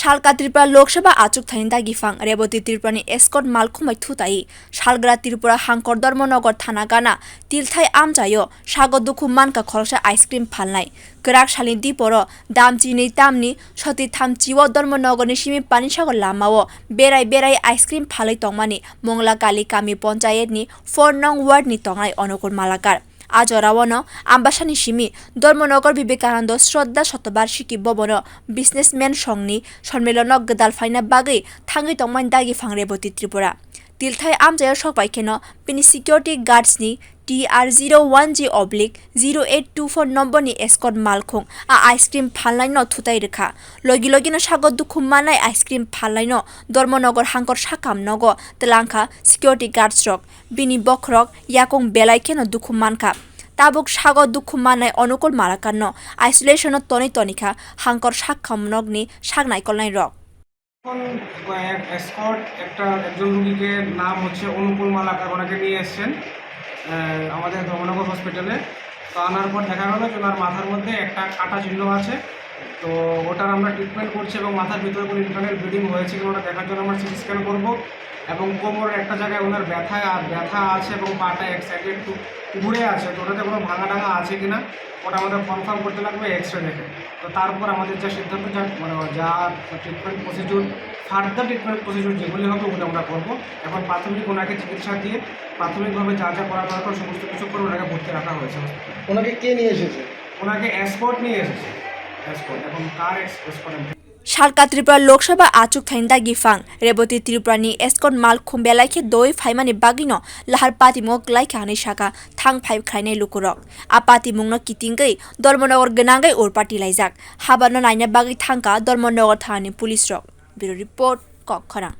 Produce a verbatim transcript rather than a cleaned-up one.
Salka Tripura Lok Sabha achukthani dagi phang Reboti Tripurani escort malkhung bai thutai salgra Tripura hangkor Dharmanagar thana gana tilthai amchaio sago dukhu mankha khoroksa ice cream phalnai. Kwrak salni diporo dam chini tamni soti thamchio Dharmanagarni simi Panisagar lamao berai berai ice cream phalwi tongmani Mongla Kali Kami Panchayatni four nong wardni tongnai Onukul Malakar. A jorao no Ambasani simi Dharmanagar Vivekananda Shraddha Shatabarshiki Bhavan o businessman songni sonmilon no gwdal phaina bagwi thangwi tongmani dagi phang Reboti Tripura. Tilthai amchaio sok bai kheno bini security guards ni T R zero one G oblique zero eight two four number ni escort malkhung a ice cream phalnai no thutai rwkha. Logi logi no sago dukhu manai ice cream phalnai no Dharmanagar hangkor sakam nogo twlangkha security guards rok. Bini bokhorok yakung belai kheno dukhu mankha. Tabuk sago dukhu mannai Onukul Malakar no isolation o tonwi tonikha hangkor sakhamnokni sak naikolnai rok. এখন কয়েক এসকর্ট একটা, একজন রুগীকে, নাম হচ্ছে অনুকূল মালাকার, ওনাকে নিয়ে এসছেন আহ, আমাদের ধর্মনগর হসপিটালে। তো আনার পর দেখা গেল যে ওনার মাথার মধ্যে একটা কাটা চিহ্ন আছে। তো ওটার আমরা ট্রিটমেন্ট করছি এবং মাথার ভিতরে কোনো ইন্টারনাল ব্লিডিং হয়েছে কিনা ওটা দেখার জন্য আমরা সিটি স্ক্যান করবো। এবং কোমরের একটা জায়গায় ওনার ব্যথা ব্যথা আছে এবং পাটা এক সাইডে একটু ঘুরে আছে, তো ওটাতে কোনো ভাঙা টাঙা আছে কিনা ওটা আমাদের কনফার্ম করতে লাগবে এক্স রে দেখে। তো তারপর আমাদের যা সিদ্ধান্ত, যা মানে যা treatment procedure, further treatment procedure যেগুলি হবে ওগুলো আমরা করবো। এখন প্রাথমিক ওনাকে চিকিৎসা দিয়ে প্রাথমিকভাবে যা যা করা দরকার সমস্ত কিছু করে ওনাকে ভর্তি রাখা হয়েছে হসপিটালে। ওনাকে কে নিয়ে এসেছে? ওনাকে এসকর্ট নিয়ে এসেছে, এসকর্ট। এখন কার এস- এসকর্ট আমি Salka Tripura Lok Sabha achukthani dagi phang Reboti Tripurani escort malkhung belai khe doi phaimani bagwino lahar patimung klaikha hwnwi sakha thang phai khwlainai lukurok. A patimungno kitingwi Dharmanagar gwnangwi urpati laijak. Habano naina bagwi thangkha Dharmanagar thanani police rok. Bureau Report, Kokkhorang.